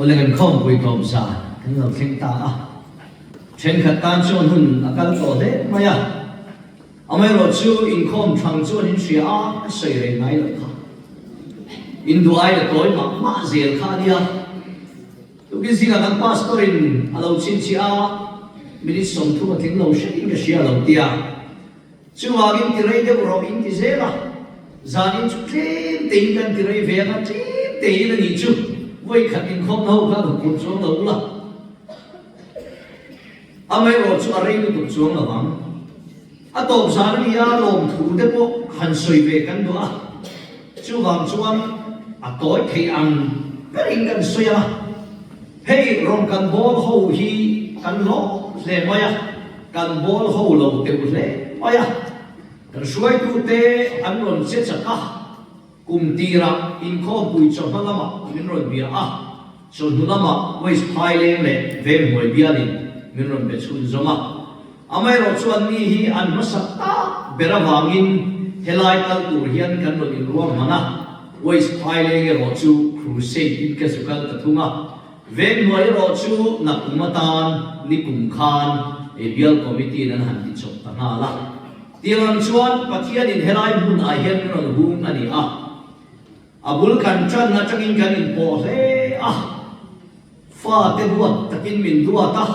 Awle kan khawmpui tawp zan kan lo thleng ta a, thenkhat tan chuan hun a kal tawh hle mai a, amaherawhchu inkhawm thang chuan in hria a, ka sawi reng ngai loh kha. Induai la tawi mah mah zel kha a nia. Tukin zingah kan pastor in a lo chhinchhiah a, minute 30 a tling lo hretin ka hria lo tia. Chuvangin ti rei deuh rawh in ti zel a, zanin chu tlem tein kan ti rei ve ang a, tlem tein a nih chu vawi khat inkhawmna ho khan huphurh chuang lo ula, amaherawh chu a rei lutuk chuang lo ang. A tawp zan a ni a, lawmthu te pawh han sawi ve kan duh a, chuvang chuan a tawi thei ang berin kan sawi ang a, hei rawn kan bawl ho hi kan hlawh hle mai a, kan bawl ho lo teuh hle mai a, kan hruaitute an rawn che chak a, Kum tirah inkhawmpui chawhma lamah min rawn bia a, chawhnu lamah West Phaileng leh Venghmuai bialin min rawn be chhunzawm a. Amaherawh chuan mi hi an hmasak tak ber avangin helai kal tur hian kan rawn inruam hman a, West Phaileng erawh chu Crusade in ka zu kal ta thung a, Venghmuai erawh chu nakum atan nikum khan bial committee in an han tichawp ta nghal a. Tiang ang chuan Pathianin helai hmunah hian min rawn hung a ni a, a bul kan tan atangin kan inpawh hle a, fate duat takin min duat a,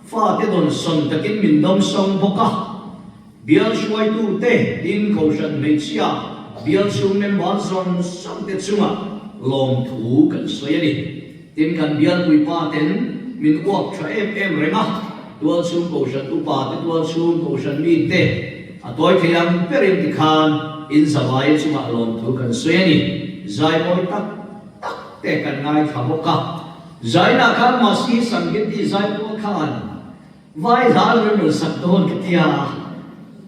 fate dawnsawn takin min dawngsawng bawk a, bial hruaitute tin Kohhran hmeichhia bial chhung member zawng zawngte chungah lawmthu kan sawi a ni. Tin, kan bialpuipa ten min uap tha em em reng a, tualchhung Kohhran upa te, tualchhung Kohhran mi te a tawi thei ang berin tikhan in zavaia chungah lawmthu kan sawi a ni. Zai mawi tak tak te kan ngaithla bawk a, zainah khan Masihi Sangeti zai pawl khan Vai hla an rawn rawn sak dawn ka tia a,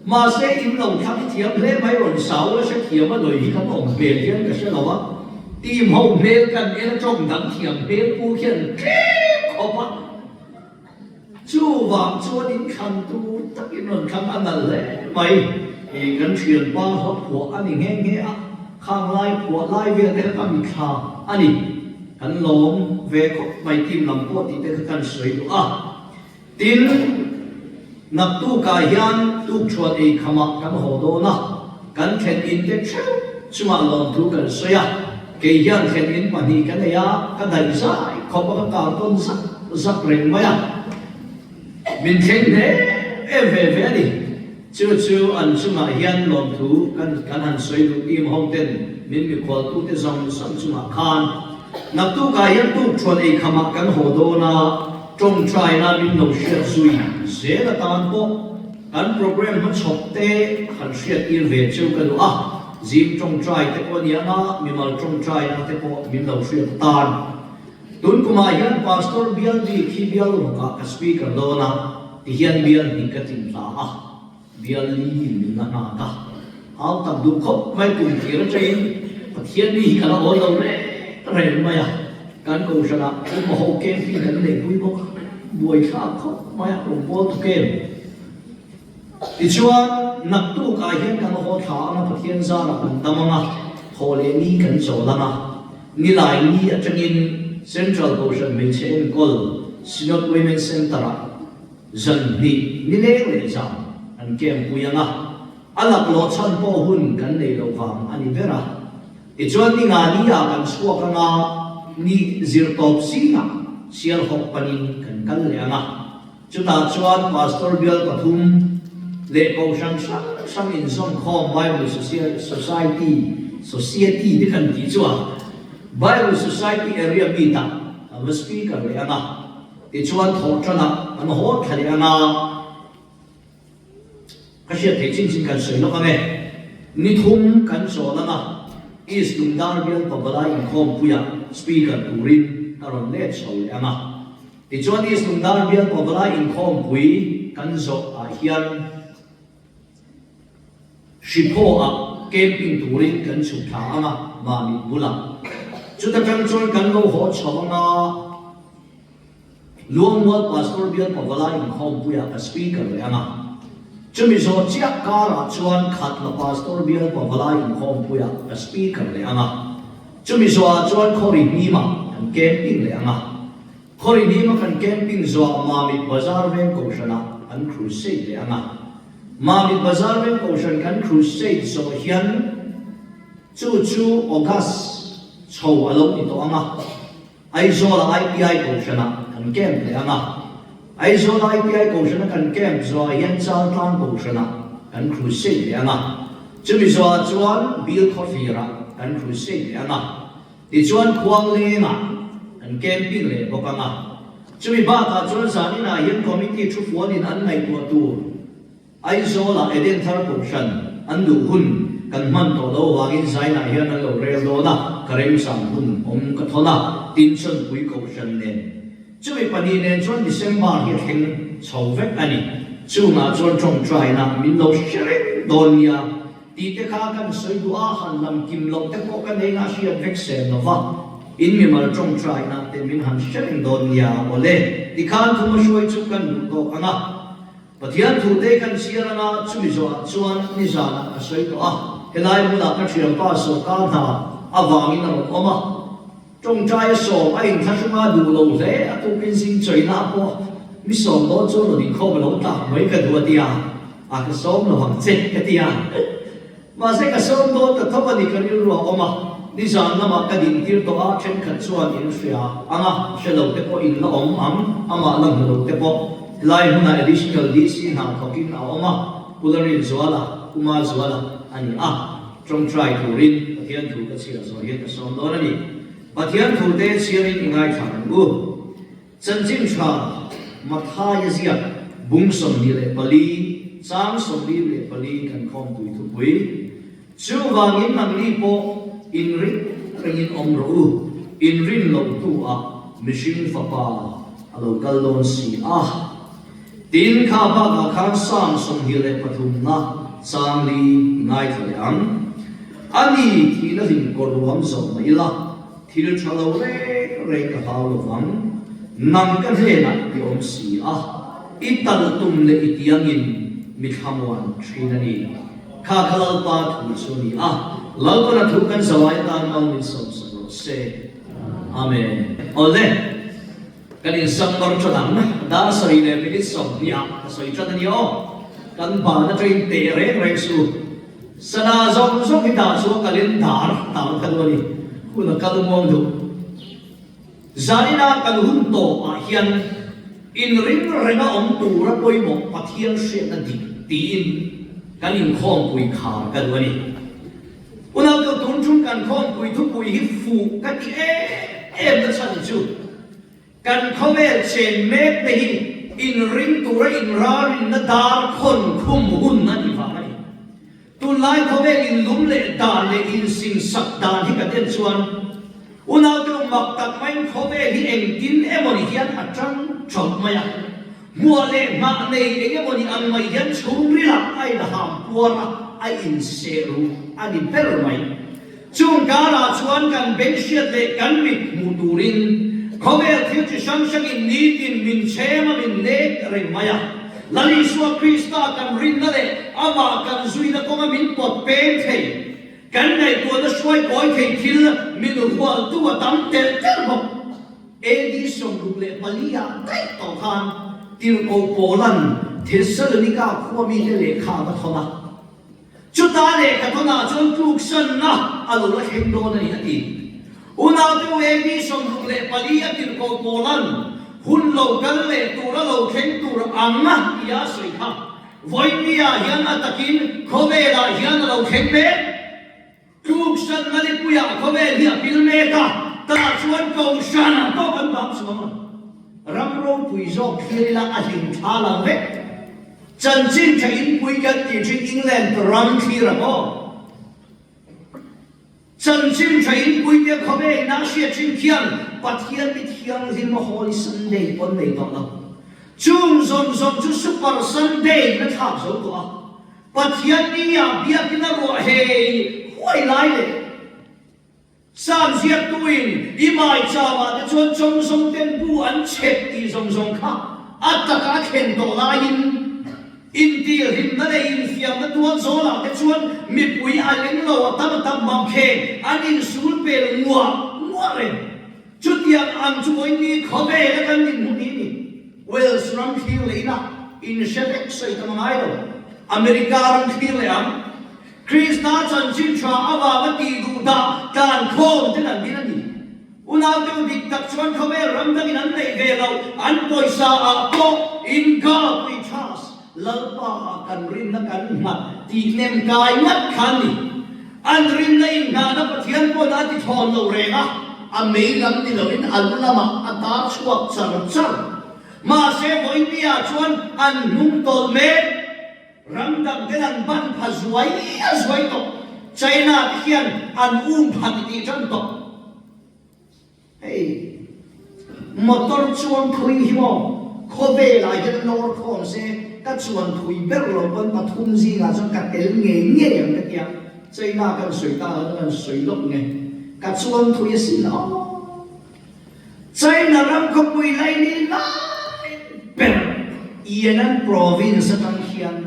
mahse in lo thlang thiam hle mai rawn sa ula hre thiam a nawi hi kan awm hmel hian ka hre lo a, team ho hmel kan en a tawng dang thiam hmel pu khian tlem khawp a, chuvang chuan in thlan tur takin rawn thlang a nalh hle mai, i kan thianpa hla phuah a ni nghe nghe a, khang lai phuah lai vel te kha ka mithla a ni, kan lawm ve khawp mai team lam pawh tih te kha kan sawi duh a. Tin, naktukah hian tukṭhuan ei khamah kan haw dawn a, kan thlen in te ṭheuh chungah lawmthu kan sawi a, kei hian thlen in pahnih ka nei a, ka daih zai khawp a ka kar tawn zak zak reng mai a, min thleng hle em ve ve a ni. Chu chu an chungah hian lawmthu kan kan han sawi duh team ho ten min mikhualtute zawng zawng chungah khan naktukah hian tukṭhuan ei khamah kan haw dawn a, ṭawngṭaina min lo hriat zui zel atan pawh kan program hmachhawp te han hriattir ve cheu ka duh a, zing ṭawngṭai te pawh a ni ang a, mimal ṭawngṭaina te pawh min lo hriat atan. Tun kumah hian Pastor bial bik hi bial rukah ka speaker dawn a, tihian bial hnih ka tlin hla a, bial li in min la nghak a. Hau tak duh khawp mai kum tir atangin Pathian mi hi ka la awl lo reng reng mai a, kan kohhranah upa ho camping kan neihpui bawk a, buaithlak khawp mai a, rawn pawl tuk em? Tichuan, naktukah hian kan haw thla ang a, Pathian zarah kan dam ang a, thaw leh ni kan chawl ang a. Nilai ni atangin Central Kohhran Hmeichhe Enkawl Synod Women's Centre-ah zan hnih nileng leh zan an campui ang a, a laklawh chhan pawh hun kan nei loh vang a ni ber a. Tichuan ni nga ni ah kan chhuak ang a, ni zirtawp zingah Sialhawk panin kan kal leh ang a. Chutah chuan Pastor bial pathum leh kohhran hrang hrang inzawmkhawm Bible Society, Society te kan tih chu a, Bible Society area meet-ah an va speaker leh ang a, tichuan thawhtanah an haw thla leh ang a. Ka hriat theih chin chin kan sawi lawk ang e. Ni thum kan chawl ang a, East Lungdar bial Pavalai inkhawmpuiah speaker turin ka rawn let chho leh ang a. Tichuan East Lungdar bial Pavalai inkhawmpui kan zawh ah hian Hriphaw ah camping turin kan chhuk thla ang a, Mamit bulah. Chuta tang chuan kan lo haw chho ang a. Luangmual Pastor bial Pavalai inkhawmpuiah ka speaker leh ang a. Chumi zawh chiah karah chuan Khatla Pastor bial Pavalai inkhawmpuiah ka speaker leh ang a. Chumi zawhah chuan Khawri Hnimah kan camping leh ang a. Khawrihnima kan camping zawhah Mamit Bazar veng Kohhranah kan crusade leh ang a. Mamit Bazar veng Kohhran kan crusade zawh hian chu chu August chho a lo ni tawh ang a. Aizawl-a IPI Kohhranah kan camp leh ang a. Aizawl IPI Kohhrana kan camp zawhah hian Chaltlang Kohhranah kan crusade leh ang a. Chumi zawhah chuan Bilkhawthlir-ah kan crusade leh ang a. Tichuan Khuanglengah kan camping leh bawk ang a. Chumi bakah chuan zaninah hian committee thufualin an ngaihtuah tur Aizawlah Eden Thar Kohhran an duh hun kan hman tawh lo avangin Zainah hian an lo rel dawn a, ka remchang hun awm ka thawn a, tin Chawnpui Kohhran nen chumi pahnih nen chuan December hi a thleng chho vek a ni. Chungah chuan tawngtaina min lo hre reng dawn nia tih te kha kan sawi duh a, han lam kim loh te pawh ka nei nga hriat vek sel lo va, in mimal tawngtaina te min han hre reng dawn nia awle tikhan thuma hruai chu kan duh tawk ang a. Pathian thute kan chhiar anga chumi zawhah chuan nizanah ka sawi tawh a, helai hmunah ka thianpa sawrkar hna avangin a rawn awm a, tawngtai a sawm a inthlahrung a duh lo hle a tukin zing chawina pawh mi sawm dawn chuan rawn inkhawm a lo tlak mai ka duh a tia, a ka sawm lo ang che ka ti a. Mahse ka sawm dawn ta tho a ni ka rilru a awm a, nizan lamah ka dintir tawh a, thenkhat chuan in hria ang a, hre lo te pawh in la awm ang, amah la hmu lo te pawh. Helai hmunah Additional DC hna thawkin a awm a, Pu Larinzuala, Pu Mazuala a ni a, tawngtai turin Pathian thu ka chhiar zawh hian ka sawm dawn a ni. Pathian thu te chhiarin i ngaithla ang u. Chanchin tha Mathaia ziak bung 24, chang 44 kan khawmpui thupui. Chuvangin nangni pawh inring rengin awm rawh u, inrin loh hnuah mihring fapa a lo kal dawn si a. Tin, kha bakah khan Psalm 23 na chang li i ngaithla leh ang. A ni, thihna hlim kawr ruam zawh mai ila. Thil tha lo reng reng ka hlau lo vang, nang ka hnenah i awm si a, i tal tum leh i tiangin mi thlamuan thin a ni. Kha kha Lalpa thu chu a ni a, Lalpana thu kan zawai atan mal min sawmsak rawh se. Amen. Awle, kan insambar tan ang, dar 7 leh minute 20 ah ka sawi tan a ni aw. Kan ban atangin teh reng reng suh u. Sana zawng zawng hi dah chu a kalin dar tar kha duh a ni. Hun a kal muang duh. Zanina kan hun tawpah hian inring renga awm tura pawimawh Pathian hriatna dik tiin kan inkhawmpui khar ka duh a ni. Unau tun tum kan khawmpui thupui hi fuh ka ti em em na chhan chu Kan khawvel chen mek te hi inring tura inrarinna dar khawn khum hun a ni vang a ni. Tunlai khawvel inlum leh dan leh insingsak dan hi kan en chuan unau deuh mak tak maiin khawvel hi engtin emawni hian a tang tawlh mai a. Hmuah leh nghah nei eng emawni ang mai hian chhungrilah a inham puar a, a inseh ruh a ni ber mai. Chung karah chuan kan beng hriat leh kan mit hmuh turin khawvel thil chi hrang hrangin nitin min chhem a min nek reng mai a. Lal Isua Krista kan rinna leh amah kan zuina kawnga min pawt peng thei, kan ngaihtuahna hruai kawi thei thil min hualtu a tam telh telh bawk. AD 64 ah daih tawh khan Tirhkoh Paula'n Thessalonika khua mite lehkha a va thawn a. Chuta lehkha thawnah chuan tluksanna a lo la thleng dawn a ni a ti. Unaute u AD 64 a tirhkoh Paula'n hun lo kal leh tur a lo thleng tur ang a tia a sawi kha. Vawinia hian a takin khawvelah hian a lo thleng mek. Tluksanna lipuiah khawvel hi a pil mek a, tah chuan Kohhranah pawh kan bang chuang lo. Ram ropui zawk thlir ila a hlim tha lang vek. Chanchin tha inpui kan tih thin England ram thlir ang aw. Chanchin tha inpui te khawvel ina hriat thin khian Pathian mi thianghlim a Holy Sunday pawn nei tawh lo. Chung zawng zawng chu Super Sunday in a thlak zo tawh a. Pathian ni ah biakin a ruah hei huai lai leh Psalm ziaktuin i maicham ah te chuan chawngzawng ten bu an chhet tih zawng zawng kha a taka a thlen tawh laiin intihhlimna leh infiamna tual zawl ah te chuan mipui a leng lo a tam a tam mangkheng an insul pel nguah nguah reng. Chutiang ang chu vawiin khawvela kan dinhmun hi a ni. Wales ram thlir leh ila inhre vek sawi tam a ngai lo. America ram thlir leh ang. Krista chanchin tha avanga tih duh dah tlan khawm ten an din a ni. Unau deuh dik tak chuan khawvel ram dangin an neih ve loh an pawisa ah pawh in God we trust, Lalpa ah kan rinna kan nghat tih nem kai ngat kha a ni. An rinna inngahna Pathian pawn a ti thawn lo reng a, a mei lam ni loin a lu lamah a tar chhuak char char. Mahse vawiin ah chuan an hnung tawlh mek. Ram dang ten an ban pha zuai a zuai tawh. China te hian an um pha ti tih tan tawh. Hei motor chuan thui hi maw khawvelah hian lawr khawm se ka chuan thui ber lo pawn pathum zingah chuan ka tel ngei ngei ang ka tia. China kan sawi ta lo kan sawi lawk nge ka chuan thui asin aw. China ram khawpui laini lai ber Yunnan province atang hian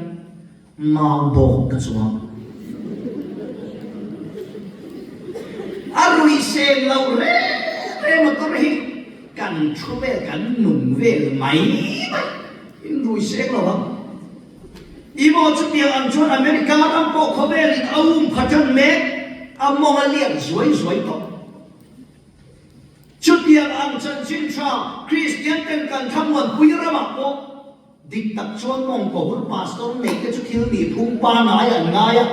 mau bawk ka chuang. A ruih sen lo reng reng motor hi kan thu vel kan nung vel mai mai in rui seng lo ang. Emaw chutiang ang chuan America ram pawh khawvelin a um pha tan mek a mawng a liak zuai zuai tawh. Chutiang ang chanchin tha Kristian ten kan thlamuanpui ramah pawh dik tak chuan mawngkaw hur pastor neih te chu thil nih phung pangai an ngai a,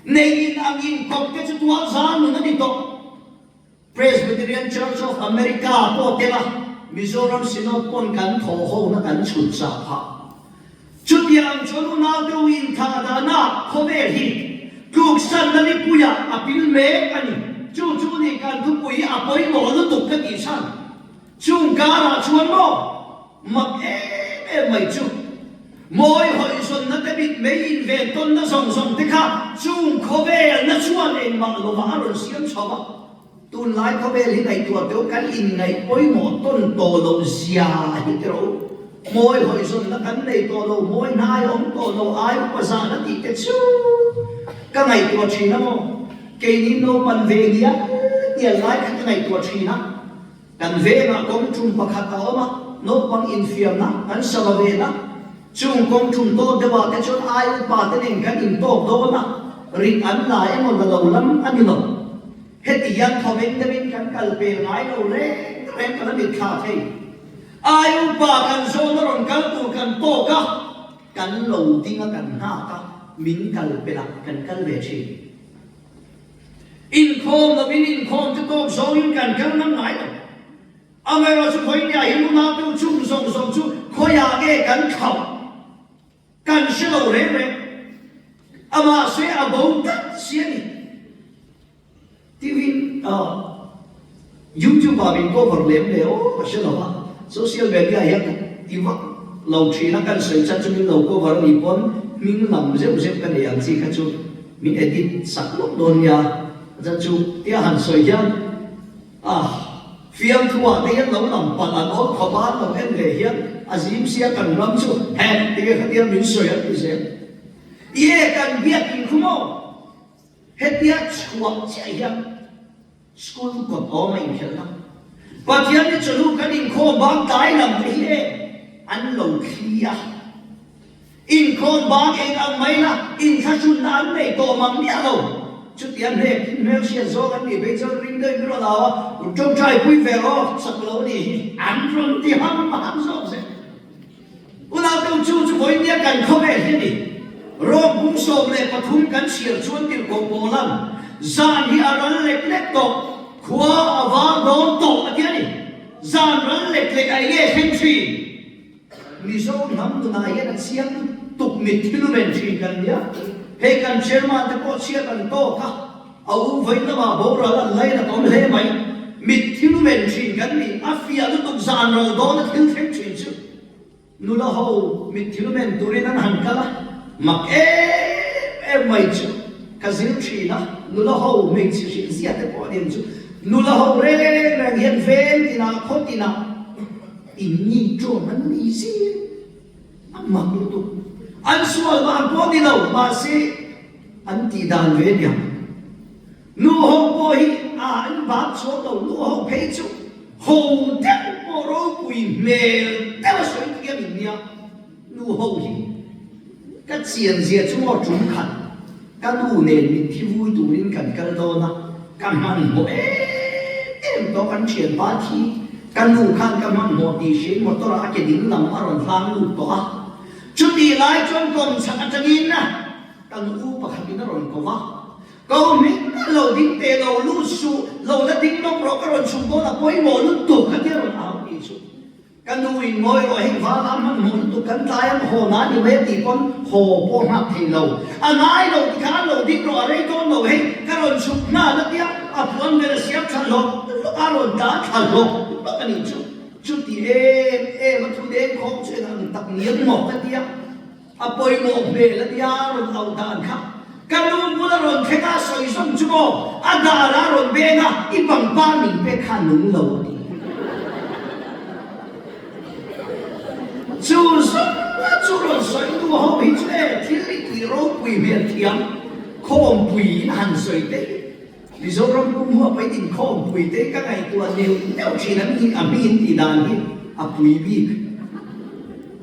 nei in ang inkawp te chu tual zan nun a ni tawh. Presbyterian Church of America pawh tel a, Mizoram Synod pawn kan thawh hona kan chhut chah phah. Chutiang chuan unau deuh inthah dahna khawvel hi tluksanna nipuiah a pil mek a ni. Chu chu ni kan thupui hi a pawimawh lutuk ka tih chhan. Chung karah chuan maw mak em em mai chu mawi hawizawnna te mit mei inven tawnna zawng zawng te kha chung khawvelna chuan engmah lovah a rawn siam chho a. Tunlai khawvel hi ngaihtuah teuh kan inngaih pawimawh tawn tawh loh zia hi ti rawh u. Mawi hawizawnna kan nei tawh lo, mawi hnai awm tawh lo, ai upa zahna tih te chu ka ngaihtuah thin a maw? Keini naupan ve ngial ngial lai kha ka ngaihtuah thin a. Kan vengah kawng tum pakhat a awm a, naupang infiamna kan sava ven a. Chung kawng tum tawk deuhah te chuan ai upa te nen kan intawk dawn a, rit an la emaw la lo lam a ni lo. Heti hian thawveng deuhin kan kal pel ngai lo reng reng kan a mitthla thei. Ai upa kan zawn a rawn kal tur kan tawk a, kan lo ding a kan nghak a, min kal pelh a kan kal ve thin. Inkhawm lovin inkhawm chu tawk zawngin kan kal ngam ngai lo. Amaherawhchu khawinia hi nunau deuh chung zawng zawng chu khawiah nge kan thlauh? Kan hre lo reng reng. A mahse a bo tlat si a ni. Tiin YouTube ah min cover lem le aw ka hre lo a, social media hian ka ti vak lo thin a, kan sawi chan chu min lo cover a nih pawn hming lam zeuh zeuh ka nei ang chi kha chu min edit sak lawk dawn nia a chan chu tia han sawi hian A fiamthuah te hian lo lam palh an awl khawp a, an lo en ve hian a zim sia kan ram chu he tinge khatia min sawi an ti zel. Ie kan biak in khu maw? Hetia chhuah chiah hian school kawt awm a inkhelhna. Pathian hi chawhnu kan inkhawm bang tlai lam te hi e an lo thli a. Inkhawm bang eng ang mai la, inthlahrunna an nei tawh mang miah lo. Chutiang hnek in hmelhriat zawng an nih phei chuan ring deuhin min rawn au a, U tawngtai pui ve rawh, chak lo nih hi an rawn ti ham ham zawk zel. Unau deuh chu chu vawinia kan khawvel hi a ni. Rawng bung 13 kan chhiar chuan tirhkoh Paula'n zan hi a ral lek lek tawh, khua a var dawn tawh a ti a ni. Zan ral lek lek a enge thleng thin? Mizo hnam nunah hian a chiang lutuk mit thil ven thin kan nia. Hei kan chairman te pawh chhiat an tawk a, a u vawiin lamah boral an lain a tawm hle mai. Mit thil ven thin kan ni, a fiah lutuk zan ral dawn a thil thleng thin chu. Nula ho mit thil men turin an han kal a, mak em em mai chu ka zir thin a, nula ho hmeichhe hrilh zia te pawh a ni ang chu. Nula ho reng reng hian veng tinah khaw tinah, In ni ṭawm an ni zir a mak lutuk. An sual vang pawh ni lo, mahse an tih dan ve aniang. Nu ho pawh hi a an bak chhuak lo, nu ho phei chu. Ho deuh pawh ropui hmel deuh a sawi thiam in nia nu ho hi. Ka chian zia chu maw tum khat ka nu nen mitthi vui turin kan kal dawn a, ka hmanhmawh em em tawh kan thianpa thi ka nu khan ka hmanhmawh tih hriain motor ah a ke ding lam a rawn hlang lut tawh a, chutih lai chuan kawmchhak atangin kan u pakhatin a rawn ko va. Ko hming a lo ding teh lo lut suh, lo la ding lawk rawh ka rawn chhuk dawn a pawimawh lutuk ka tia rawn au tih chu. Ka nu in ngawi rawh hei val a hmanhmawh lutuk kan tlai ang haw na ni mai a tih pawn haw pawh nghak thei lo. A ngai lo ti khan lo ding rawh a rei dawn lo hei ka rawn chhuk nghal a tia a puan vel a siam thla hlawk hlawk a rawn tlan thla hlawk hlawk a nih chu. Chuti em em a thu deng khawm chu eng ang tak niang maw ka tia. A pawimawh hmel a nia a rawn auh dan kha. Ka nu bula rawn thleng a sawi zawng chu maw a dar a rawn beng a, i pangpar min pek kha nung lo a ti. Chu zawng a chu rawn sawi nu ho hi chu e thil i tih ropui hmel thiam khawmpui in han sawi te hi Mizoram pum huap a in khawmpui te ka ngaihtuah neuh neuh thin an ni a mi in tih dan hi a pui bik.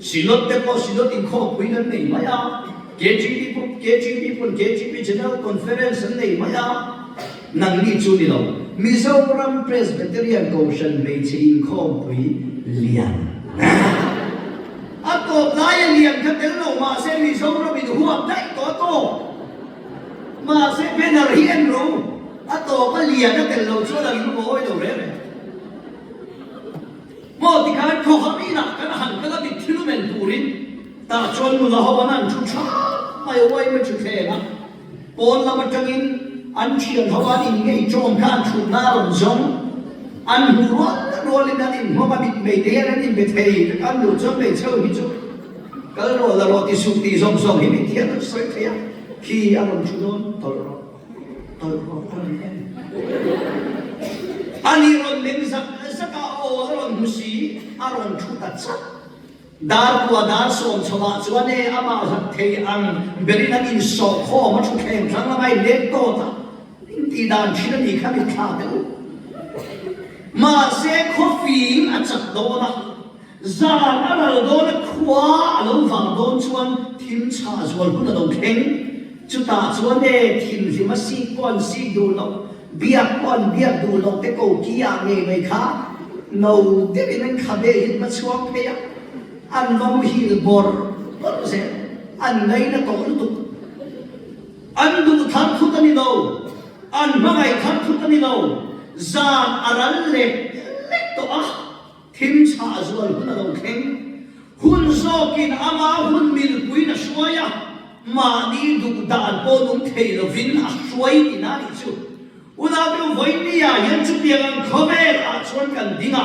Synod te pawh Synod inkhawmpui an nei mai a, KGP pawh KGP pawn KGP General Conference an nei mai a, nangni chu ni lo. Mizoram Presbyterian Kohhran hmeichhe inkhawmpui lian a tawp laia lian kha tel lo mahse Mizoram in huap daih tawh a tawp. Mahse banner hi en ro a tawp a lian a tel lo chuan a rilru awi lo reng reng. Maw tikhan khawham inah kan han kal a mit thil men turin tah chuan nula ho an an thu thap mai uai mai thutthleng a, pawn lam atangin an thian ho an inngei tawm kha an thutna a rawn zawng, an hmuh rual rualin an inhmawm a mit mei te hian an inbe thei vek a, an duh chuan hmeichhe ho hi chu kal rawh la rawh ti suh tih zawng zawng hi mit hian an sawi thei a, khi a rawn thu dawn tawlh rawh. Ani rawn meng zak zak a, aw a rawn hmu si, a rawn thu ta chak. Dar kua dar sawm chhovah chuan e amah hlat thei ang berin an insawh khawm a, thutthleng thlang lama inleng tawt a, intih dan thin a nih kha mitthla teh u. Mahse khawfing a chak dawn a. Zan a ral dawn a khua a lo vang dawn chuan thim chhah zual hun a lo thleng. Chutah chuan e thinhlim a sik pawh an sik duh loh, biak pawh an biak duh loh te ko ki ah ngei mai kha no deuhin an khabe hi an va chhuak phei a, an va muhil bawrh bawrh zel, an ngaina tawh lutuk. An duh thar thut a ni lo, an hmangaih thar thut a ni lo, zan a ral lek lek tawh a. Thim chhah zual hun a lo thleng. Hun zawkin ama hun milpuiin a hruai a, mahni duh dan pawh nung thei lovin a hruai tina nih chu. Unaute vawinia hian chutiang ang khawvel ah chuan kan ding a,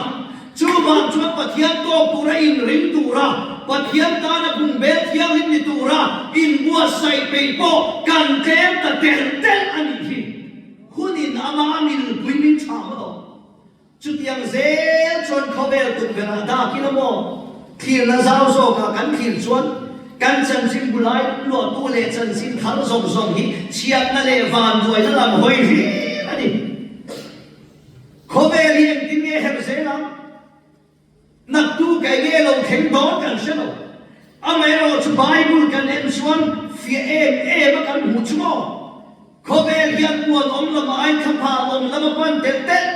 chuvang chuan Pathian tawk tura inring tura, Pathian tana bungbel thianghlim ni tura inbuatsaih peih pawh kan tlem ta telh telh a nih hi. Hunin ama milpui min chhah maw lo. Chutiang zel chuan khawvel tukverh ah dak ila maw? Thlirna zau zawkah kan thlir chuan kan chanchin bulai luahtu leh chanchin thar zawng zawng hi chhiatna leh vanduaina lam hawi hrim a ni. Khawvel hi engtin nge herh zel ang? Naktu ka enge lo thleng dawn kan hre lo. Amaherawh chu Bible kan en chuan fiah em em a kan hmuh chu maw? Khawvel hian muan awm lam aiin thlaphan awm lam a pan telh telh,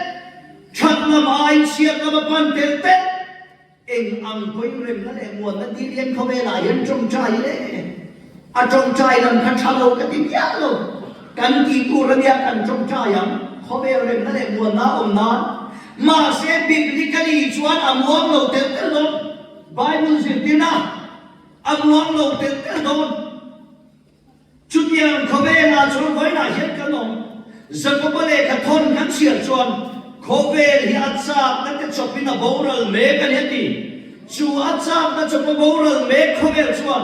that lam aiin chhiat lam a pan telh telh. Eng ang pawhin remna leh muanna dil hian khawvelah hian tawngtai le. A tawngtai lam kha tha lo ka ti miah lo. Kan tih tur a nia kan tawngtai ang, khawvel remna leh muanna a awm nan. Mahse biblically chuan a muang lo telh telh dawn. Bible zirtirna a muang lo telh telh dawn. Chutiang khawvelah chuan vawiinah hian kan awm. Jakoba lehkha thawn kan chhiar chuan khawvel hi a chakna te chawpin a boral mek a ni a ti. Chu a chakna chawpa boral mek khawvel chuan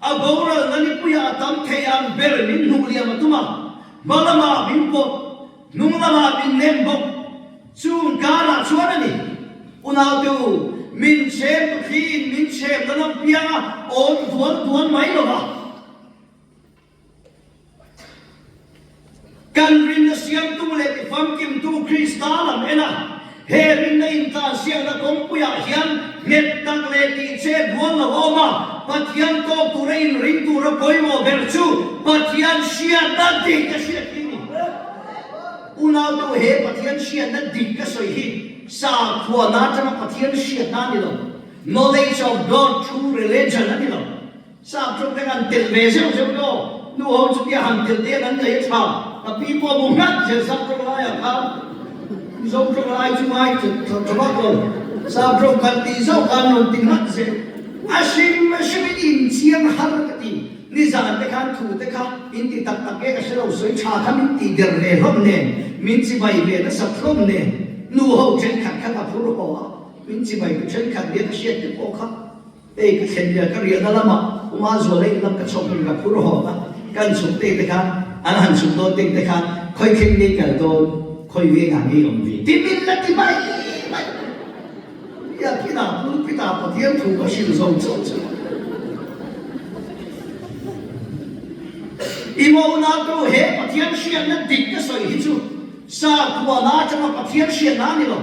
a boralna nipuiah a tam thei ang ber min hnuh liam a tum a, hma lamah min pawt, hnung lamah min nem bawk. Chung karah chuan a ni, Unaute u, min chhem tu thliin min chhem na lam pianga awm duan duan mai lo va. Kan rinna siamtu leh tifamkimtu Krista lam en a. He rinna intlansiakna kawngpuiah hian nghet tak leh tihchet rual lo a awm a, Pathian tawk tura inring tura pawimawh ber chu Pathian hriatna dik a hriat hi a ni. Unautu he Pathian hriatna dik ka sawi hi sakhuana atanga Pathian hriatna a ni lo, knowledge of God through religion a ni lo. Sap chu te kan telh ve zeuh zeuh daw, nu ho chutia han telh te hian an ngaih a tha, ka pi pawh bu nghat zel sap tawng laiah khan Mizo tawng lai chu ngai tha tha vak lo, sap tawng kan tih zauh khan rawn ti nghat zel, a hrim a hrimin inchiang har ka ti, nizan te khan thu te kha in ti tak tak nge ka hre lo, sawi tha kha min tih der ve hlawm nen, min chibai ve nasat hlawm nen, nu ho thenkhat kha ka phur haw a, min chibai tu thenkhat nia ka hriat te pawh kha. Hei ka thlen riah ka riahna lamah Uma Zuala in lam ka chhawk in ka phur hawk a, kan chhuk te te khan an han chhuk dawn teng te khan khawi thleng ngei kal dawn khawi vengah ngei awm ve ti min la ti mai mai. Biakina pulpit ah Pathian thu ka hrilh zo chauh chu. I mona tu he Pathian hriatna dik ka sawi hi chu sakhuana atanga Pathian hriatna a ni lo.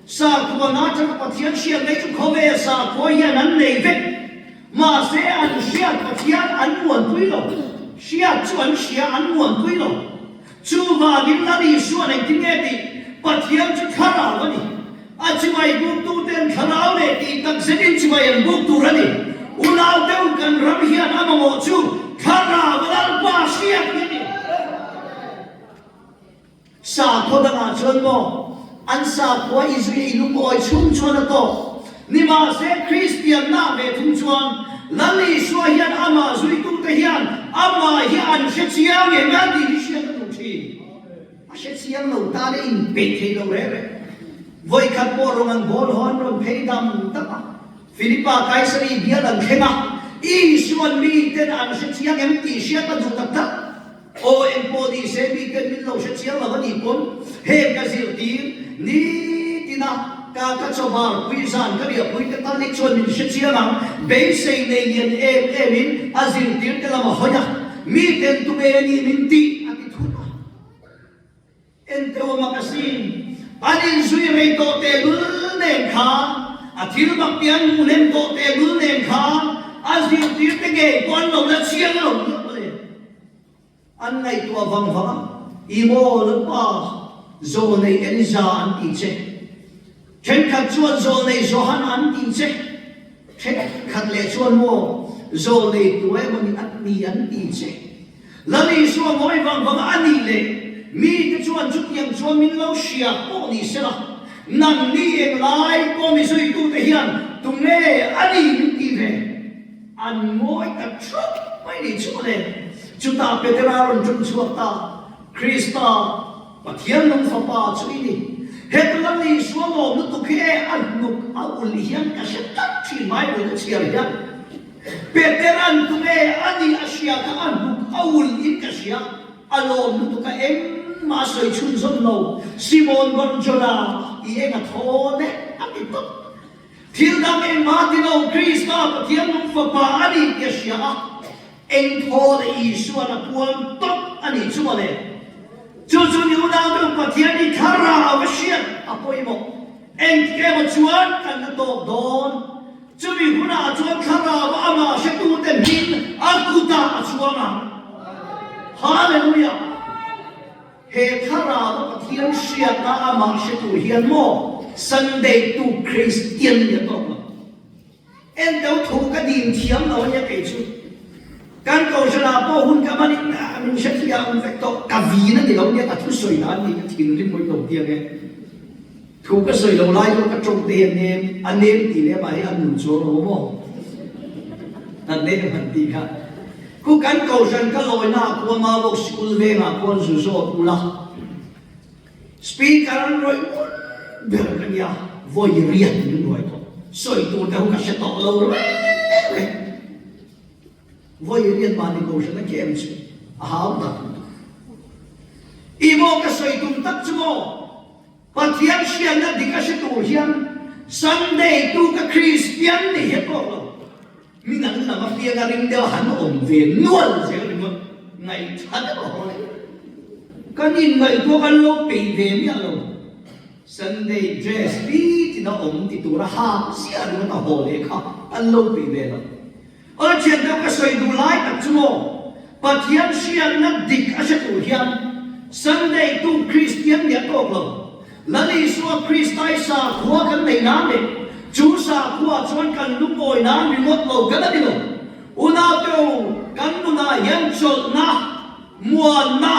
Sakhuana atanga Pathian hriat mai chu khawvel sakhua hian an nei vek. Mahse an hriat Pathian an muanpui lo. Hriat chu an hria an muanpui lo. Chuvangin Lal Isuan engtin nge tih? Pathian chu thlarau a ni. A chibai buktuten thlarau leh tih tak zetin chibai an buk tur a ni. Unau deuh kan ram hian a mamawh chu thlarau a Lalpa hriat hi a ni. Sakhaw dangah chuan maw an sakhua i zui i lungawi chhung chuan a tawk. Nimahse Kristianna ve thung chuan Lal Isua hian amah zuitute hian amah hi an hre chiang em a tih hi hriat a duh thin. A hre chiang lo tan a inpeih thei lo reh reh. Vawikhat pawh rawng an bawl haw an rawn phei dam dam a. Philipa Kaisari bial an thleng a, Isuan miten an hre chiang em tih hriat a duh tak tak. Aw engpawh ni se miten min lo hre chiang lo a nih pawn heng ka zirtir nitina ka ka chawbar pui zan ka riahpui te tal hi chuan min hre chiang ang. Beisei nei lian em em in a zirtir te lam a hawi a, miten tunge ni min tih a ti thut a. Enteu makasin an inzui rei tawh tehlul nen khan, a thil mak te an hmuh hnem tawh tehlul nen khan a zirtir te ngei pawh an lo la chiang lo hlauh a le. An ngaihtuah vang vang a, I maw Lalpa, Zawlnei Eliza an ti che. Thenkhat chuan Zawlnei Johan an ti che. Thenkhat leh chuan maw Zawlnei tu emawni a ni an ti che. Lal Isua ngawi vang vang a nih leh mite chuan chutiang chuan min lo hria pawh ni sela, nangni englai pawh mi zuitute hian tunge a ni min ti ve? An ngawi ta thup mai ni chu le. Chutah Petera rawn ṭum chhuak ta, Krista, Pathian nung Fapa chu i ni. Heta Lal Isua lawm lutuk hi e a hnuk a ulh hian ka hre tlat ṭhin Bible ka chhiar hian. Peteran tunge a nih a hria kha a hnuk a ul in ka hria, a lawm lutuk a engmah a sawi chhunzawm lo, Simon Bar-Jonah i eng a thawn e a ti tawp. Thil dang engmah ti lo Krista Pathian nung fapa a ni tih a hria a, eng thawn a Isuan a puan tawp a nih chu mawle. Chu chu ni unau deuh Pathian hi thlarau a hriat a pawimawh. Engtik emaw chuan kan la tawk dawn. Chumi hunah chuan thlarau amah hretute hming a kutah a chuang ang. Hallelujah! He thlarau a Pathian hriatna amah hretu hian maw Sunday tu Kristian nih a tawk lo. Enteu thu ka dim thiam lo ania kei chu. Kan kohhranah pawh hun ka hman in min hrethiam vek tawh. Ka vin a ni lo nia ka thusawi dan ni ka thinrim pawhin lo tiang e. Thu ka sawi lo lai chu ka tawng te hi a nem, a nem tih leh amah hi a nun chuang lo maw? Kan nei ka hman tih kha. Khu kan kohhran ka lawina ah khuan Maubawk sikul vengah khuan zu zawt ula, speaker an rawih ngun ber ka nia, vawi riat min ruai tawh, sawi tur te ho ka hre tawh lo reng reng. Vawi riat mahni kohhran a kem chu a hau tak lutuk. I maw ka sawi tum tak chu maw? Pathian hriatna dik a hre tur hian Sunday tu ka Kristian ni hi tawk lo. Mi dang lam apianga ring deuh han awm ve nual zel ringawt ngaihtha deuh a haw leh. Kan inngaihtuah kan lo peih ve miah lo. Sunday dress nitin a awm ti tura hak ziah ringawt a haw leh kha an lo peih ve lo. Aw thian deuh ka sawi duh lai tak chu maw Pathian hriatna dik a hre tur hian Sunday tu Kristian nih a tawk lo. Lal Isua Kristai sakhua kan neih nan leh chu sakhua chuan kan lungawi nan ringawt lo kan a ni lo. Unaute u, kan nunah hian chawlhna, muanna,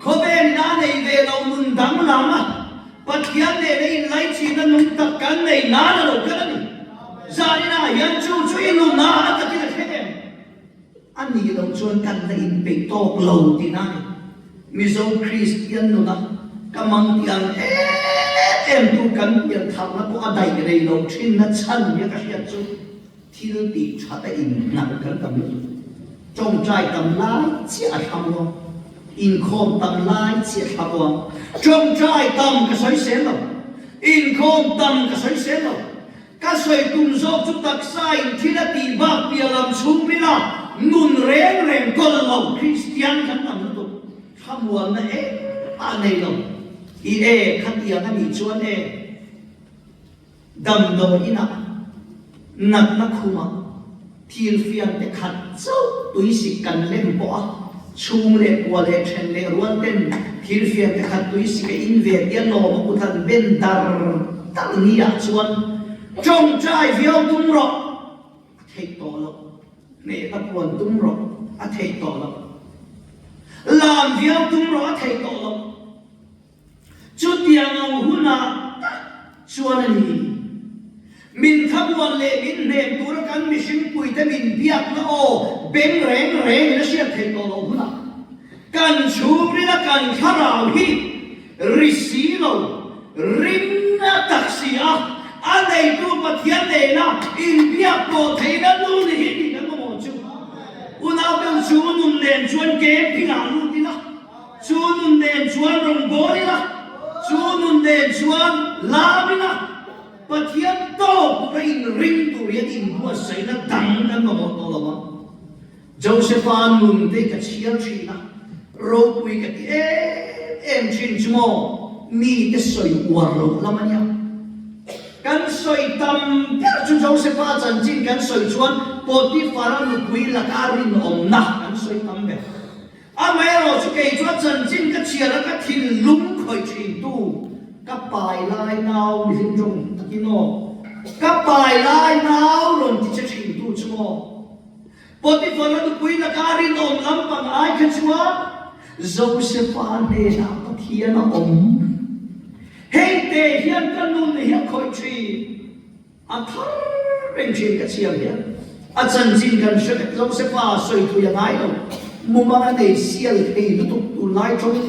khawvel ina nei ve lo nun danglam a, Pathian nena inlaichinna nung tak kan nei nan a lo kal a ni. Zaninah hian chu chu i nunah a takin a thleng em? A nih loh chuan kan la inpeih tawk lo tihna a ni. Mizo Kristian nuna ka mang tih ang em em tu kan pian tharna pawh a daih rei lo thinna chhan nia ka hriat chu Thil tih that a inhnalh kan tam lutuk. Tawngtai tam lai chiah a thla muang. Inkhawm tam lai chiah a thla muang. Tawngtai tam ka sawi sel lo. Inkhawm tam ka sawi sel lo. Ka sawi tum zawk chu taksa in thil a tih bak piah lam chhungrila nun reng reng kawl lo Kristian kan tam lutuk. Thlamuanna engmah nei lo. I e khatiang a nih chuan e. Damdawi inah natna khumah thirfian te khat chauh tuisik kan lem pawh a, chhung leh kua leh then leh rual ten thirfian te khat tuisik a in ve tia lawm a kut an ben dar dar ni ah chuan tawngtai viau tum rawh a theih tawh loh, hnehna puan tum rawh a theih tawh loh, lam viau tum rawh a theih tawh loh. Chutiang ang hunah tak chuan a ni. Min thlamuan leh min hnem tura kan mihringpuite min biakna aw beng reng rengin a hriat theih tawh loh hunah kan chhungrila kan thlarau hi ri si lo, rinna tak si a, a neitu Pathian nena inbiak pawh theihna nun hi ni kan mamawh chu. Unau deuh chu nun nen chuan camping-ah lut ila. Chu nun nen chuan rawngbâwl ila, chu nun nen chuan lam ila, Pathian tâwk tura inring tûr hian inbuatsaihna dang kan mamawh tawh lo ang. Josepha nun te hi ka chhiar ṭhin a, ropui ka ti êm êm ṭhin chu maw, mite sawi uar loh lam a nia. Kan sawi tam ber chu Josepha chanchin kan sawi chuan Potiphara nupui laka rinawmna kan sawi tam ber. Amaherawh chu kei chuan chanchin ka chhiar a ka thinlung khawih thin tu ka pai lai nau mihring tawng takin aw ka pai lai nau rawn ti che thin tu chu maw Potiphar a nupui laka rinawm lampang ai kha chuan Josefa hnenah Pathian a awm hei te hian ka nun hi a khawih thin. A thar reng thin ka chhiar hian a chanchin kan hre vek Josefa sawi thui a ngai lo. Mumang a nei sial thei lutuk tunlai tawng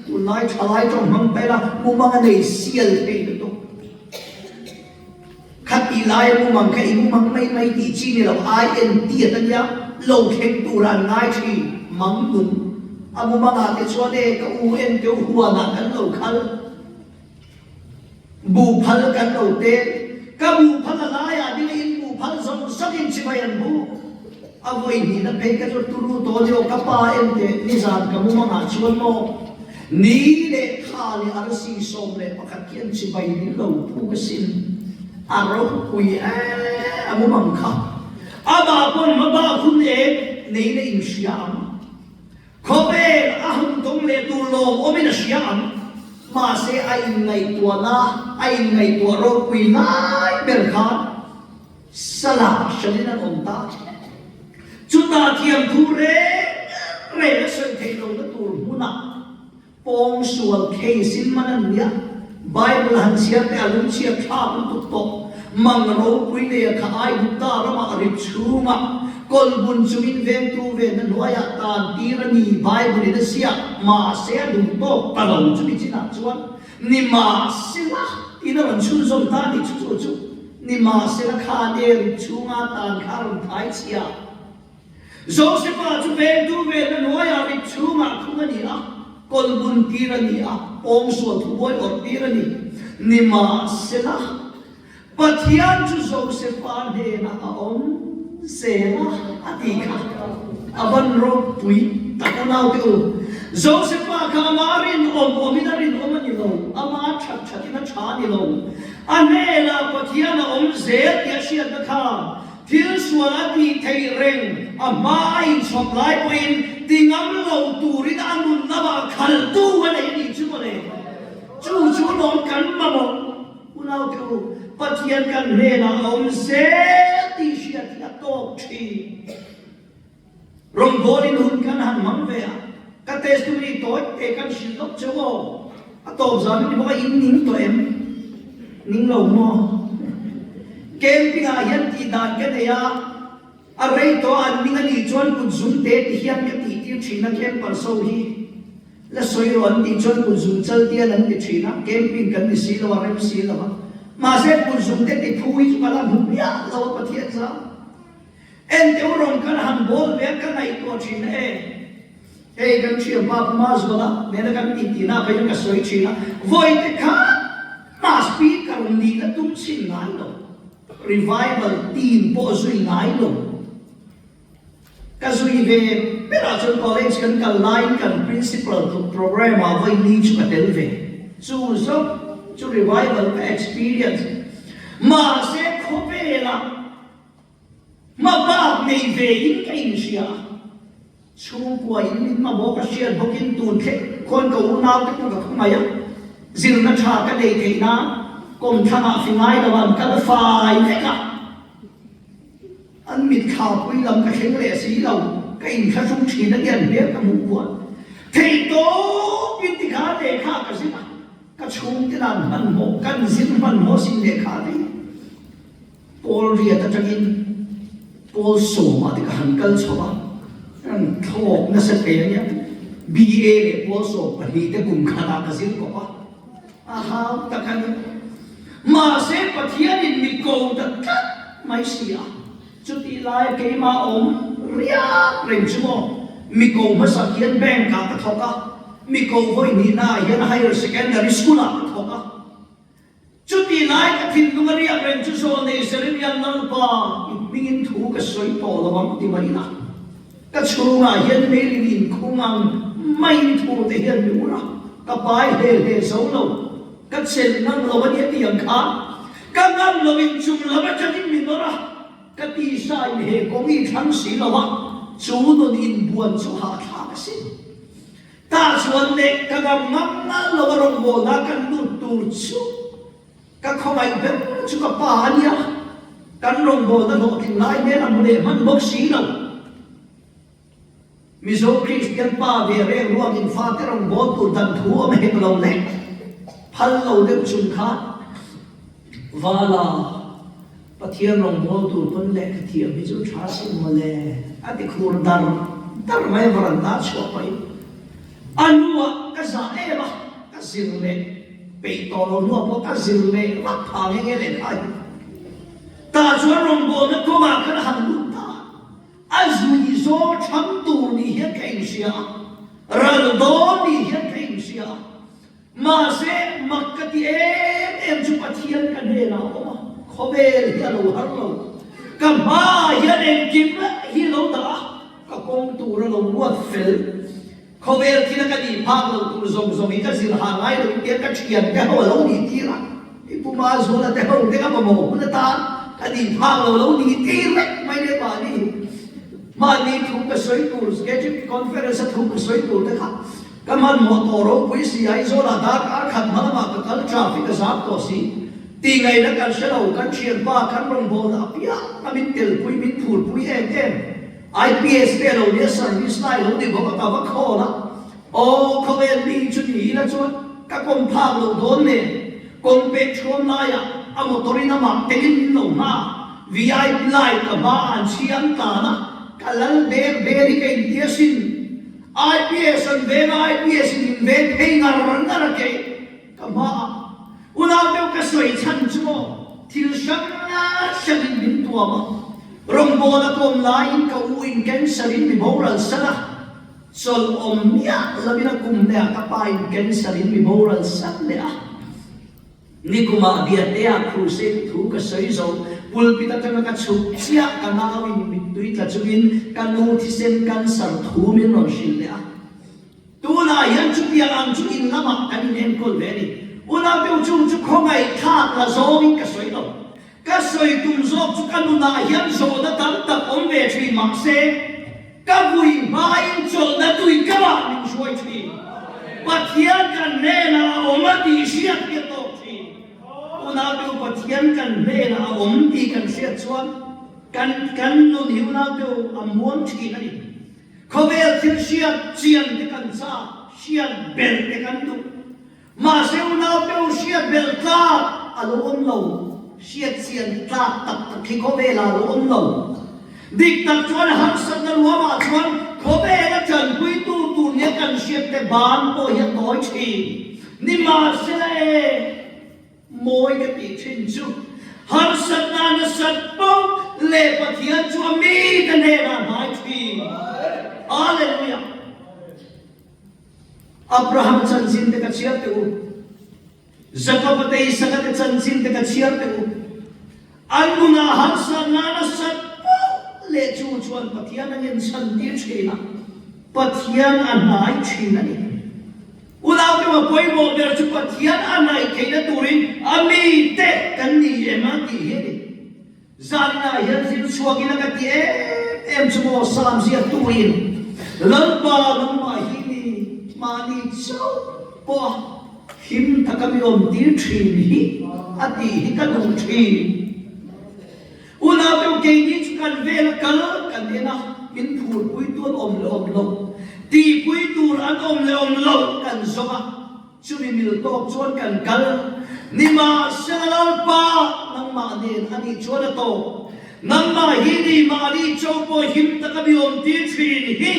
tunlai thalai tawng hmang pela mumang a nei sial thei lutuk. Khatih laia mumang kha i mumang mai mai tih chi ni lo ai en tiat a nia lo thleng tura an ngai thin mang nung a mumangah te chuan e ka u en teu huanah kan lo khal. Buhphal kan lo te, ka buhphal a laiah ding a in buhphal zawng zawng in chibai an bu. A vawi hnihna phei ka chu turu tawh a ni aw, ka pa en teh nizan ka mumangah chuan maw ni leh thla leh arsi 11 khi an chibai min lo phuk asin, a ropui em a mumang kha. Amah pawn hmabak hun em neiin a inhria ang. Khawvel a hun tawng leh tur lawm awmin a hria ang. Mahse a inngaihtuahna, a inngaihtuah ropui lai ber khan Salah hranin an awm ta. Chutah thiamthu reng reng a sawi theih lohna tur hmunah Pawngsual case in man an nia, Bible han chhiar te a lungchhiat thlak lutuk tawh. Mang ropui nei a kha Aigupta ramah rit chhungah kawlhmun chungin vengtu ve na hnuaiah tan tir a ni Bible in a ziak, mahse a duh tawk ta lo chumi chinah chuan nimahsela tiin a rawn chhunzawm ta a nih chu chu chu nimahsela khan e rit chhunga tan kha a rawn thai chhia. Josefa chu vengtu vena hnuaiah rit chhungah khung a ni a, kawlhmun tir a ni a, pawngsual thubuai awrh tir a ni. Nimahsela, Pathian chu Josefa hnenah a awm zel a, a ti kha. A van ropui tak a naute u. Josefa kha amah rinawm awmin a rinawm a ni lo. Ama that thatin a tha ni lo. A hnenah Pathian a awm zel tih a hriatna khan thil sual a tih theih reng, a hma a inchhawp lai pawhin ti ngam lo turin a nun lamah khaltu a nei a nih chu mawle. Chu chu lawm kan mamawh. Unaute u, Pathian kan hnenah a awm zel tih hriat hi a tawk thin. Rawngbawlin hun kan han hmang ve a, ka testimony tawi te kan hrilh lawk cheu aw. A tawp zan a ni bawk a, in ning tawh em? Ning lo maw? Camping ah hian tih dan ka nei a, a rei tawh a an ning a nih chuan kut zum te ti hian ka tih tir thin a camper so hi. La sawi rawh an tih chuan kut zum chal tian an ti thin a, camping kan ni si lo a, rem si lo a. Mahse kut zum te ti phu hi chu ka la hmu miah lo a Pathian zau. En deuh rawn kan han bawl ve a ka ngaihtuah thin e. Hei kan thianpa Pu Mazuala nena kan tih tihna phei chuan ka sawi thin a, vawi te khan mah speaker nih la tum chhin ngai lo, revival team pawh zui ngai lo. Ka zui ve berah chuan college kan kal laiin kan principal program ah vawi ni chu ka tel ve. Chu zawk chu revival ka experience. Mahse khawvelah Hma bak nei ve in ka inhria a, chhungkua in min mamawh ka hriat bawkin tun thleng khawn ka unau te pawh ka khawngaih a, zirna tha ka nei theih nan kawmthlangah fi ngai lo an kal fai vek a, an mitthla pui lam ka thleng leh si lo, ka inthlahrung thin a tian hmel ka hmuh kual theih tawp in tikha lehkha ka zir a, ka chhungte nan hmanhmawh kan zir hmanhmawh sin lehkha te hi. Pawl riat atangin pawl sawmah te ka han kal chho a, an thlawk nasa thei a nia. BA leh pawl 12 te kum khatah ka zir kawp a, a hau tak a ni. Mahse Pathianin mi ko ta tlat mai si a, chutih laia keimah awm riak reng chu maw, mi ko hmasak hian bank ah ka thawk a, mi ko vawi hnihnaah hian higher secondary school ah ka thawk a. Chuti lai ka thinlung a riak reng chu zawl nei Jeremiah Lalpa i hmingin thu ka sawi tawh lo ang ti mai la. Ka chhungah hian melin inkhung ang maiin thu te hian mi ur a, ka pai hle hle zo lo, ka chelh ngam lo a nia ti ang kha. Ka ngam lo in chung lam atangin mi nawr a, ka tisa in he kawng i thlang si lo a, chu nun inbuan chu hahthlak a sin. Tah chuan leh ka ngam ngam nal lo a rawngbawlna kan lut tur chu ka khawngaih ber chu ka pa a nia, kan rawngbawlna hlawhtling lai hmel a hmu leh hman bawk si lo. Mizo Kristian pa ve reng ruakin fate rawngbâwl tur dan thu awm hek lo leh phal lo deuh chung khan Vala Pathian rawngbâwl tur pawn lehkha thiam hi chu tha sin mawle a ti khur dar dar mai a varanda chhuah pahin a hnuah ka zah em a, ka zir leh peih tawh lo hnuah pawh ka zir leh vak phah nghe nghe lehkha hi. Tah chuan rawngbâwlna kawngah khan a han lut ta a, a zui zaw ṭham tur nih hian ka inhria a, ral dawn nih hian ka inhria a. Mahse, mak ka ti em em chu Pathian ka hnenah a awm a, khawvel hi a lo har lo. Ka hmaah hian engkim hi a lo dah a, ka kawng tur a lo ruat fel. Khawvel thila ka nih phak loh tur zawng zawng hi ka zir hah ngai lo intiang ka thian te ho a lo nih tir a, i Pu Mazuala te ho te ka mamawh hun atan ka nih phak lo lo nih tir vek mai le mahni mahni thu ka sawi tur, Schedule Conference a thu ka sawi tur te kha Ka hmanhmawh tawh ropui si, Aizawlah darkar khat hma lamah ka kal traffic a zam tawh si. Tihngaihna kan hre lo, kan thianpa kan rawngbawlna apiang a min telpui, min phurpui em em. IPS te lo nia service lai lo ni bawk a ka va call a, aw khawvel mi chu ni ila chuan ka kawm phak loh dawn nen, kawng pek thuam laiah a motor in amah telin min lo hma a, VIP light ka hma ah an chhiang tlan a, ka lal ber ber hi ka intia sin. IPS an veng a, IPS in min veng phei ngar ngar a kei ka hma a. Unau deuh ka sawi chhan chu maw thil hrang hrang in min tuam a, rawngbâwl a kawm laiin ka u in cancer in mi boral san a, chawlh awm miah lo in a kum leh ah ka pa in cancer in mi boral san leh a. Nikumah Biatea crusade thu ka sawi zo, pulpit atanga ka chhuk chiah ka nauin mittui tla chungin ka nu thisen cancer thu min rawn hrilh leh a. Tunah hian chutiang ang chu in lamah kan inenkawl ve a ni. Unau deuh chung chu khawngaih thlak la zawngin ka sawi lo. Ka sawi tum zawk chu ka nunah hian zawhna tam tak awm ve thin mahse, ka vui hmain chawlhna tui kamah min hruai thin. Pathian kan hnenah a awm a tih hriat hi a tawk thin. Unau deuh Pathian kan hnenah a awm tih kan hriat chuan kan kan nun hi unau deuh a muang thin a ni. Khawvel thil hriat chian te kan chak, hriat belh te kan duh. Mahse unau te u hriat belh tlak a lo awm lo, hriat chian tlak tak tak hi khawvelah a lo awm lo. Dik tak chuan harsatna ruamah chuan khawvela tanpuitu tur nia kan hriat te ban pawh hi a tawi thin. Nimahsela e! Mawi ka tih thin chu harsatna nasat poh leh Pathian chu a mite hnenah hnai thin. Hallelujah! Abraham chanchin te ka chhiar teh u. Jacob te Isaka te chanchin te ka chhiar teh u. An nunah harsatna nasat poh leh chu chuan Pathian a ngenchhan tir thin a, Pathian a hnai thin a ni. Unau te a pawimawh ber chu Pathian a naih theihna turin a mite kan ni em a tih hi a ni. Zaninah hian zir chhuakin a ka ti em em chu maw Sam ziaktuin Lalpa nangmah hi ni mahni chauh pawh a him taka mi awm tir thin hi a tih hi ka duh thin. Unau deuh keini chu kan vel a kal kan en a, min phurpui tu an awm leh awm lo, tihpui tur an awm leh awm lo kan zawng a, chumi mil tawk chuan kan kal. Nimahsela Lalpa nangmah nen a nih chuan a tawk, nangmah hi ni mahni cho pawh him taka mi awm tir thin hi,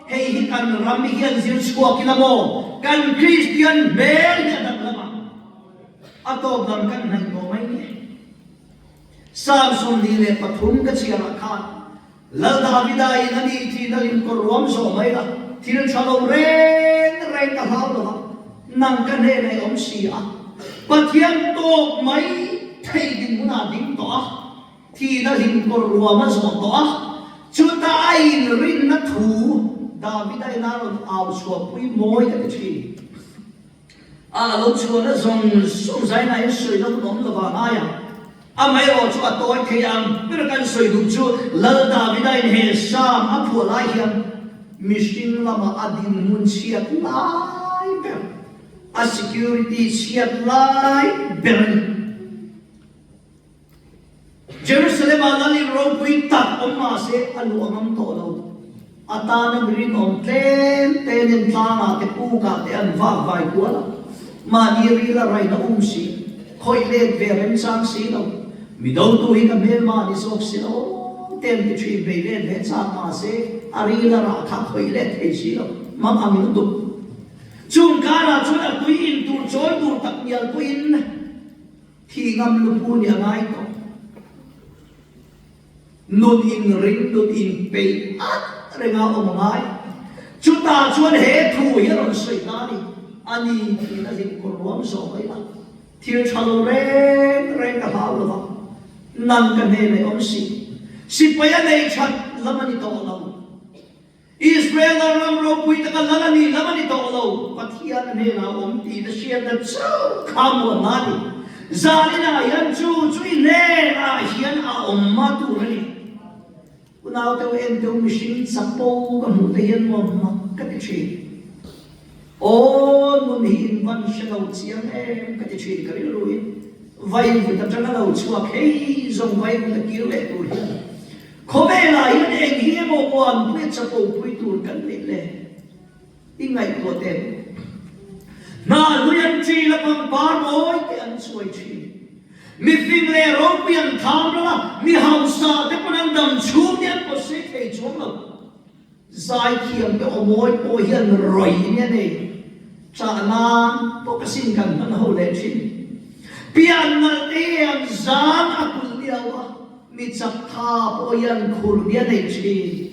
hei hi kan ram hian zir chhuak ila maw, kan Kristian hmel hi a danglam a, a tawp lam kan hnaih tawh mai nge. Psalm 23 ka chhiarah khan Lal Davida in a ni tih na lim kawr ruam zawh mai la, thil tha lo reng reng ka hlau lo va, nang ka hnenah i awm si a. Pathian tawk mai thei dinhmunah ding tawh a, thihna hlim kawr ruam a zawh tawh a, chuta a inrinna thu Davida in a rawn au chhuahpui mawi ka ti thin. A lo chhuahna zawng zawng zainah hian sawi lo hun awm lo vang aia amaherawh chu a tawi thei ang ber kan sawi duh chu Lal Davida in he Psalm a phuah lai hian mihring lama a dinhmun chhiat lai ber, a security chhiat lai ber a ni. Jerusalem-ah lal in ropui tak awm mah se a luh a ngam tawh lo. A tana mi rinawm tlem te nen tlangah te pukah te an vak vai kual a, mahni ril a raina um si, khawih let ve remchang si lo. Mi dotu hi ka hmelma ni zawk si lo te an ti thin, bei let ve chak mah se a ril a rah kha khawih let thei si lo, mang ang lutuk. Chung karah chuan a tui in tur chawi tur tak ngial pawhin, Thi ngam lupu nih a ngai tawh. Nun in ring, nun in peih at renga awm a ngai. Chutah chuan he thu hi a rawn sawi ta a ni. A ni tiin a hlim kawr ruam zawh mai a. Thil tha lo reng reng ka hlau lo va, nang ka hnenah i awm si. Sipai a nei that lam a ni tawh lo. Israel a ram ropui taka lal a nih lam a ni tawh lo, Pathian hnenah a awm tih na hriatna chauh kha muanna a ni. Zaninah hian chu chu i hnenah hian a awm ma tur a ni. Unau deuh en deuh mihring chapo ka hmuh te hian nuam mak ka ti thin. Aw nun hi in van hre lo chiang em ka ti thin ka rilruin vaivut atanga lo chhuak hei zawng vaivut a kir leh tur hian Khawvelah hian eng hi emaw uanpui a chapo pui tur kan neih le? I ngaihtuah teh. Hna hlui an ṭil a pangpar mawi te an chuai ṭhin. Mifing leh ropui an tham ral a, mi hausa te pawn an dam chhung te an pawtsei thei chuang lo. Zaithiam te aw mawi pawh hian rawih nia nei chah nan pawh ka sin kan hman ho leh thin. Pian nalh te hi an zan a kulh miau a, mi chak tha pawh hian khur nia nei thin.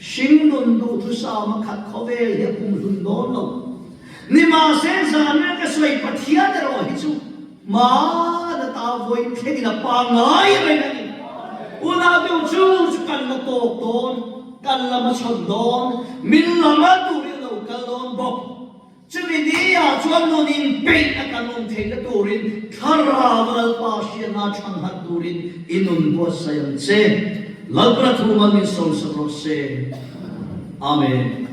Hringnun duhthusam a khat khawvel hi a pumhlun dawn lo. Nimahse zan reng ka sawi Pathian erawh hi chu Hmana ta vawiin thlengin a pangngai reng a ni. Unau deuh chu chu kan la tawk dawn, kan la hmachhawn dawn, min la hma turin a lo kal dawn bawk. Chumi ni-ah chuan nun inpeih a kan awm theihna turin Thlarau Lalpa hriatna thanghat turin i nun buatsaih ang che. Lalpa thu mal min sawmsak rawh se. Amen.